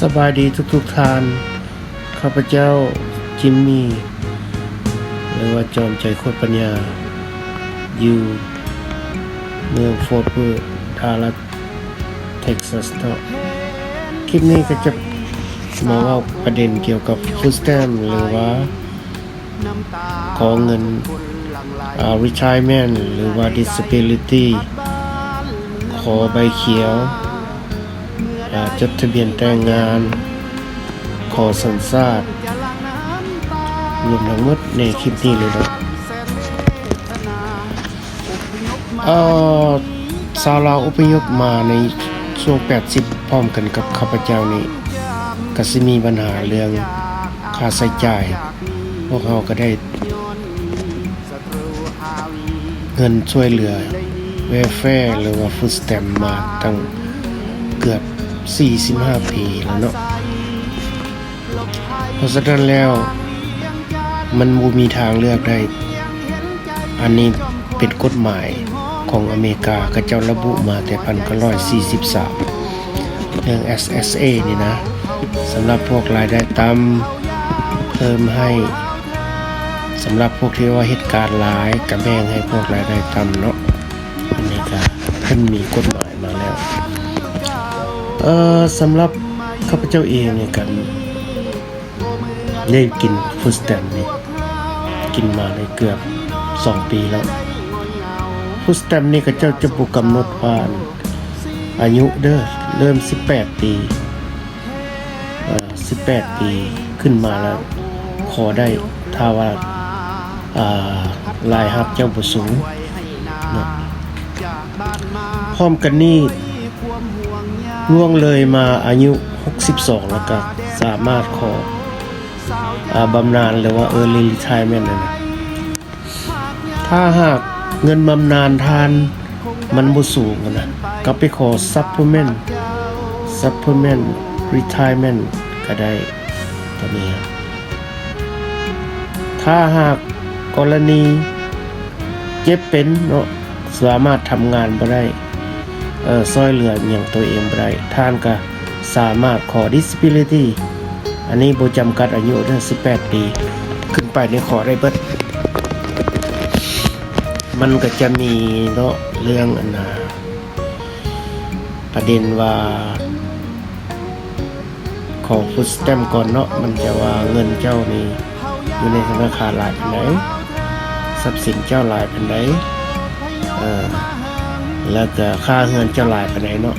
ສະບາຍດີທຸກໆທ່ານ, ຂ້າພະເຈົ້າ ຈິມມີ ຫຼືວ່າຈອມໃຈໂຄດປັນຍາ ຢູ່ເມືອງຟອດເວີດ ດາລັດ ເທັກຊັສເນາະ. ຄລິບນີ້ກໍຈະມາເວົ້າປະເດັນກ່ຽວກັບຟູດສະແຕັມ ຫຼືວ່າ ຂໍເງິນ ອ່າ ຣີທາຍເມັນ ຫຼືວ່າດິສະບີລິຕີ້, ຂໍໃບຂຽວ, ອ່າ ຈົດທະບຽນແຕ່ງງານ, ຂໍສັນຊາດ, ລວມທັງໝົດໃນຄລິບນີ້ເລີຍເນາະ. ເອີ ຊາວລາວອົບພະຍົບມາໃນຊ່ວງແປດສິບ ພ້ອມກັນກັບຂ້າພະເຈົ້ານີ້ ກະຊິມີບັນຫາເລື່ອງຄ່າໃຊ້ຈ່າຍ. ພວກເຮົາກໍໄດ້ເງິນຊ່ວຍເຫຼືອເວລແຟ ຫຼືວ່າຟູດສະແຕັມມາຕັ້ງເກືອບສີ່ສິບຫ້າປີແລ້ວເນາະ. ເພາະສະນັ້ນແລ້ວ ມັນບໍ່ມີທາງເລືອກໄດ້. ອັນນີ້ເປັນກົດໝາຍຂອງອາເມລິກາ ເຂົາເຈົ້າລະບຸມາແຕ່ພັນເກົ້າຮ້ອຍສີ່ສິບສາມ ເລື່ອງ ເອສເອສເອ ນີ້ນະ. ສຳລັບພວກລາຍໄດ້ຕ່ຳ ເພີ່ມໃຫ້, ສຳລັບພວກທີ່ວ່າເຮັດການຫຼາຍ ກະແບ່ງໃຫ້ພວກລາຍໄດ້ຕ່ຳເນາະ. ອັນນີ້ກະເພິ່ນມີກົດໝາຍມາແລ້ວ. ເອີ ສຳລັບຂ້າພະເຈົ້າເອງນີ້ກະ ໄດ້ກິນຟູດສະແຕັມນີ້ ກິນມາໄດ້ເກືອບສອງປີແລ້ວ. ຟູດສະແຕັມນີ້ເຂົາເຈົ້າຈະບໍ່ກຳນົດວ່າອາຍຸເດີ ເລີ່ມສິບແປດປີ, ເອີ ສິບແປດປີຂຶ້ນມາແລ້ວຂໍໄດ້ ຖ້າວ່າ ອ່າ ລາຍຮັບເຈົ້າບໍ່ສູງເນາະ. ພ້ອມກັນນີ້ ລ່ວງເລີຍມາອາຍຸຫົກສິບສອງ ແລ້ວກະສາມາດຂໍ ອ່າ ບຳນານ ຫຼືວ່າ ເອີລີຣີທາຍເມັນ ນັ້ນນະ. ຖ້າຫາກເງິນບຳນານທ່ານມັນບໍ່ສູງຫັ້ນນະ ກໍໄປຂໍຊັບເພີເມັນ ຊັບເພີເມັນຣີທາຍເມັນກໍໄດ້ ຕົວນີ້. ຖ້າຫາກກໍລະນີເຈັບເປັນເນາະ ສາມາດທຳງານບໍ່ໄດ້ ເອີ ຊ່ອຍເຫຼືອຫຍັງຕົວເອງບໍ່ໄດ້ ທ່ານກະສາມາດຂໍດິສະບີລິຕີ້. ອັນນີ້ບໍ່ຈຳກັດອາຍຸເດີ ສິບແປດປີຂຶ້ນໄປນີ້ຂໍໄດ້ເບິດ. ມັນກະຈະມີເນາະ ເລື່ອງອັນນ່າ ປະເດັນວ່າ ຂໍຟູດສະແຕັມກ່ອນເນາະ ມັນຈະວ່າເງິນເຈົ້ານີ້ຢູ່ໃນທະນາຄານຫຼາຍປານໃດ, ຊັບສິນເຈົ້າຫຼາຍປານໃດ, ເອີ ແລ້ວກະຄ່າເຮືອນເຈົ້າຫຼາຍປານໃດເນາະ.